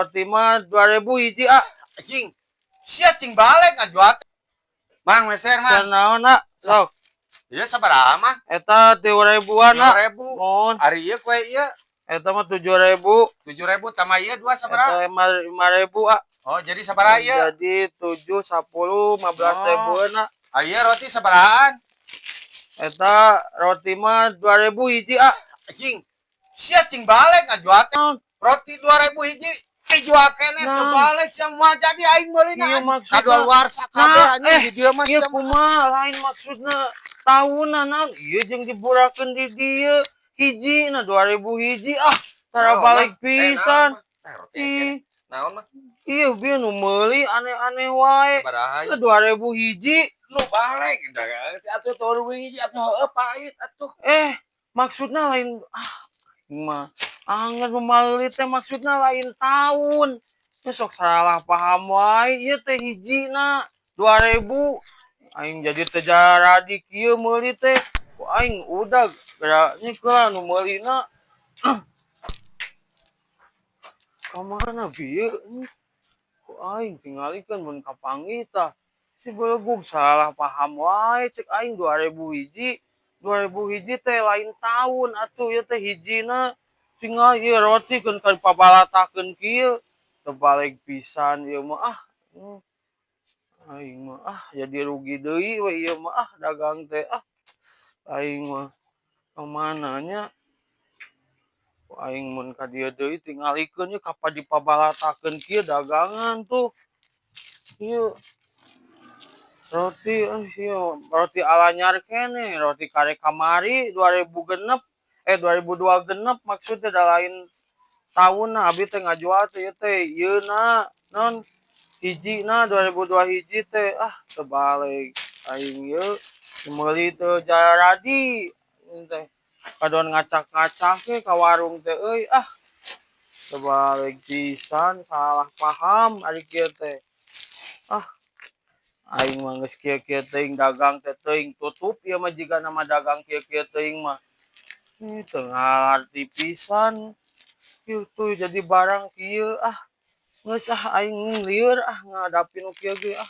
Roti mah 2000 hiji, ah. Anjing. Sia cing balik ngajual. Mang, meser, Mang. Naon, ah? Sok. Ieu sabaraha, Mang? Eta 3 ribuan, ah. 3000. Mohon. Ari ieu kue ieu? Eta mah 7000. 7000 tambah ieu dua sabaraha? Eta 5000, ah. Oh, jadi sabaraha ieu? Jadi 7, 10, 15 ribuan, ah. Ah, ieu roti sabarahaan? Eta roti mah 2000 hiji, ah. Anjing. Sia cing balik ngajual teh. Naon? Roti 2000 hiji dijual keneh Nah. teu balik sia, moal jadi aing meulina. Iya, maksudna. Kadaluarsa kabeh Nah, anjing eh, di dieu mah ieu sia mah. Kumaha, lain maksudna tahunan naon ieu jeung diburakeun di dieu hiji na 2000 hiji, ah, tara Naon, balik Mang? Eh, pisan. naon, Mang? Eh, roti Ih, naon, Mang? Iya, bieu nu meuli aneh-aneh wae. Sabaraha ieu? 2000 hiji. Nu balik atuh 2000 hiji atuh, heueuh, pahit atuh. Eh, maksudna lain, ah, mah anget meuli teh maksudna lain tahun. Ini sok salah paham wae. Ieu teh hijina 2000. Aing jadi teu jaradi kieu meuli teh. Ku aing udah geura nyikeun nu meulina. Ka mana bieu? Ku aing tingalikeun mun kapanggih tah. Si belegug salah paham wae, cek aing 2000 hiji. 2000 hiji teh lain tahun atuh, ieu teh hijina. Tinggal ieu roti keun kan pabalatakeun kieu. Teu balik pisan ieu mah, ah. Aing mah, ah, jadi rugi deui we ieu mah, ah, dagang teh, ah. Aing mah ka mana nya? Ku aing mun ka dieu deui tingalikeun ye kapan dipabalatakeun kieu dagangan tuh. Ieu roti, eh, ieu roti alanyar keneh, roti karek kamari 2000 genep, eh, 2002 genep maksudnya, da lain taunna abi teh ngajual teh ieu teh ieuna non hijina 2002 hiji teh, ah, teu balik aing ieu meuli teu jaradi teh, kadon ngacak-ngacak we ka warung teh euy, ah, teu balik pisan, salah paham ari kieu teh, ah. Aing mah geus kieu-kieu teuing dagang teh, teuing tutup ieu mah jigana mah dagang kieu-kieu teuing mah. Ih, teu ngarti pisan kitu jadi barang kieu, ah. Geus ah, aing lieur ah ngadapin nu kieu ge, ah.